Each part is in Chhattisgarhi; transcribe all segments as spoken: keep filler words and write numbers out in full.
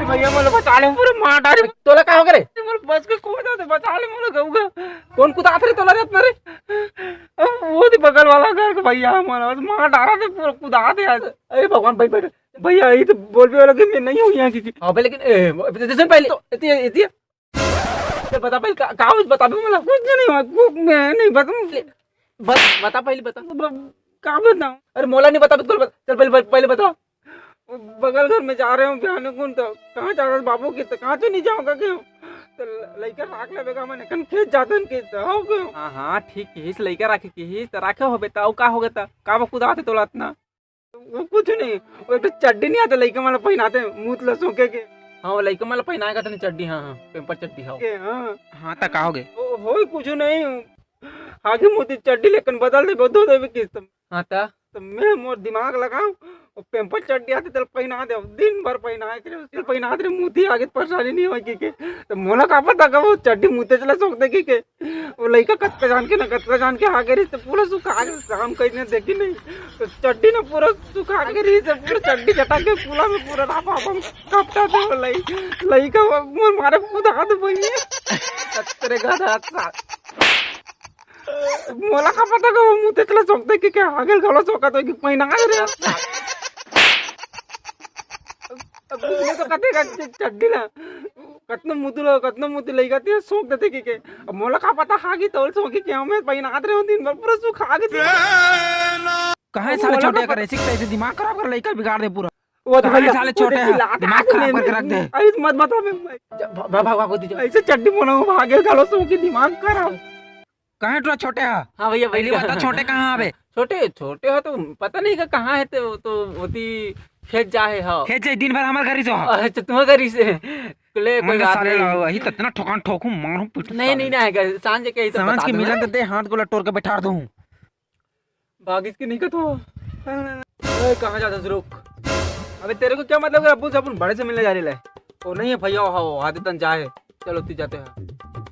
भैया, मोला बचा ले, पूरा मार डारे। तोला का हो गे रे? मोला बस के कोई जाते, बचा ले मोला गऊगा। कोन कुदात रे तोला रे अतना रे? अब वो दे बगल वाला घर के भैया, मोला बस मार डारा थे, पूरा कुदात है आज। अरे भगवान, भाई बैठ। भैया, ये तो बोलबे वाला कि मैं नहीं हूँ यहाँ की। हाँ भाई, लेकिन, ए, सुन पहले तो, इतनी, इतनी, चल बता पहले, का, का हो, बता भी मोला। कुछ नहीं हुआ, कुछ मैं नहीं बता। बस बता पहले, बता। ब-, का बताऊँ? अरे मोला नहीं बता, बिल्कुल बता। चल पहले, पहले बता। बगल घर में जा रहे हूँ बिहाने कुन, तो कहाँ जा रहा बाबू के, तो कहाँ तो नहीं जाऊँगा क्यों? तो ल-, लइका राख ले बेगा, मैंने कन खेत जातन के, तो हो क्यों? हाँ, हाँ, ठीक किहिस, लइका राखे किहिस, तो राखे हो बेटा, अउ का हो गया था? का बकुदा थे तोला इतना? वो कुछ नहीं, वो एक ठो चड्डी नहीं आते लइका मन ल पहिनाते, मूत ल सोखे के। हाँ, वो लइका मन ल पहिनाए का तनी चड्डी, हाँ, हाँ, पैम्पर चड्डी, हाँ। के, हाँ। हाँ, त का हो गे? ओ, होई कुछ नहीं, आगे मूती चड्डी लेकिन बदल दे, धो देबे किस्त। हाँ, त? तो मैं मोर दिमाग लगाऊं, वो पैम्पर चड्डी आते, तेल पहिना दे, दिन भर पहिनाए के, तेल पहिना दे, मूती आगे परेशानी नहीं होगी के। तो मोला का पता कब वो चड्डी मूते चला सोख देगी के। वो लइका कतका जान के ना, कतका जान के आगे रहिस, तो पूरा सुखा गे, शाम कहीं ने देखी नहीं। तो चड्डी ना पूरा सुखा गे रहिस, पूरा चड्डी चटा के पूरा में पूरा रापा हम कपटा दे वो लई-, लइका वो मोर मारे कुदा दे भैया। तेरे गधा सा। मोला का पता का वो मुँह तेकला सोखते कि क्या आगे घलो सोखत हो कि कोई ना आए रे। अब कुछ नहीं तो कते का च-, चड्डी ना। कतनो मुतुलो, कतनो मुतु लइका ते सोख देते कि के। अब मोला का पता हागी तोल सोखी के हमें पहिनात रहे हो दिन भर पूरा सुखा गे। कहाँ है साले मोला छोटे का करे, सिख तैसे दिमाग खराब कर, लइका बिगाड़ दे पूरा। वो तो कहाँ है भैया, साले वो छोटे तो हैं, चिल्लाता दिमाग है, खराब मैं, करके रख दे। अरे मत बता मैं, मैं जा, भा-, भा-, भाग, भाग, भाग, जा। ऐसे चड्डी बनाऊँ, भागे घलो सो के दिमाग खराब। कहाँ है टुरा छोटे हा? हाँ भैया, पहली भैया। बात तो छोटे कहाँ हवे? छोटे, छोटे हो तो पता नहीं का कहाँ है, तो, तो होती खेत जा है, हाँ। खेत जाए, दिन भर हमारे घर ही सो हा। अच्छा, तुम्हारे घर ही से। ले, कोई मन बात साले नहीं। लाओ, यही तो इतना ठोकान ठोकूं, मारूं, पीटूं नहीं, साले। नहीं, नहीं आएगा, सांझ के ही तो सांझ बता के दूंगा। मिलन तो दे, हाथ गोला तोड़ के बैठा दूं। भागिस के नहीं कथो। ओए, कहाँ जाता है, रुक। अबे, तेरे को क्या मतलब कि अब्बू से अपन बड़े से मिलने जा रहे ले? ओ नहीं है भैया, हाँ, वो आदि तन जाए। चलो, ती जाते हैं।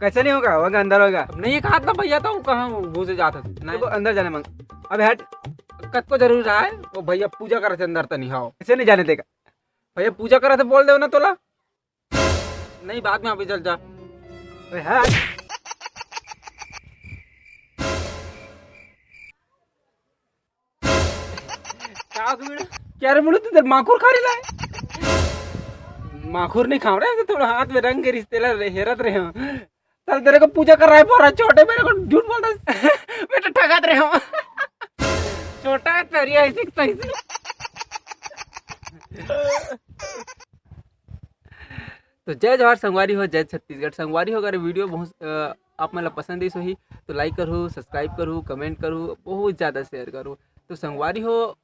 कैसे नहीं होगा? होगा, अंदर होगा। अब नहीं कहा था भैया, तो वो कहाँ वो घुसे जाता था? नहीं। देखो, अंदर जाने मांग। अबे हट। कत को जरूरी रहा है? वो भैया पूजा करे थे अंदर तनी, हाँ। कैसे नहीं जाने देगा? भैया पूजा करे थे, बोल दे ना तोला। नहीं, बाद में अभी चल जा। अबे हट। का हो गया? क्या रे मुड़े, तू तेरे माखुर खा रही है? माखुर नहीं खा रहे, तो थोड़ा हाथ में रंग के रिश्ते ला रे, हेरत रहे हो। चल, तेरे को पूजा कर रहा है, बोल रहा है, छोटे मेरे को झूठ बोलता है। मैं तो ठगत रहे हूँ। छोटा है, तेरी ऐसी तैसी। तो जय जोहार संगवारी हो, जय छत्तीसगढ़ संगवारी हो। अगर वीडियो बहुत, अ, आप मन ला पसंद आइस होही तो like करहु, subscribe करहु, comment करहु, बहुत ज़्यादा share करहु। तो संगवारी हो,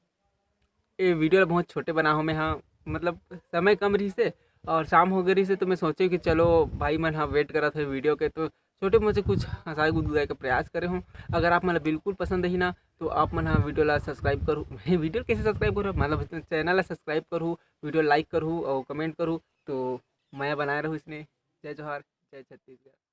ये वीडियो ला बहुत छोटे बना हो मैं, हाँ, मतलब समय कम रहिसे और शाम हो गए रहिसे, तो मैं सोचे कि चलो भाई मन हा wait करत है वीडियो के, तो छोटे मोटे कुछ हंसाए गुदगुदाए का प्रयास करे हूँ। अगर आप मन ला बिल्कुल पसंद ही ना, तो आप मन हा वीडियो ला subscribe करहु। वीडियो कैसे subscribe करहु, मतलब channel ला subscribe करहु, वीडियो like करहु और comment करहु। तो मया बनाए रहू इसने। जय जोहार, जय छत्तीसगढ़।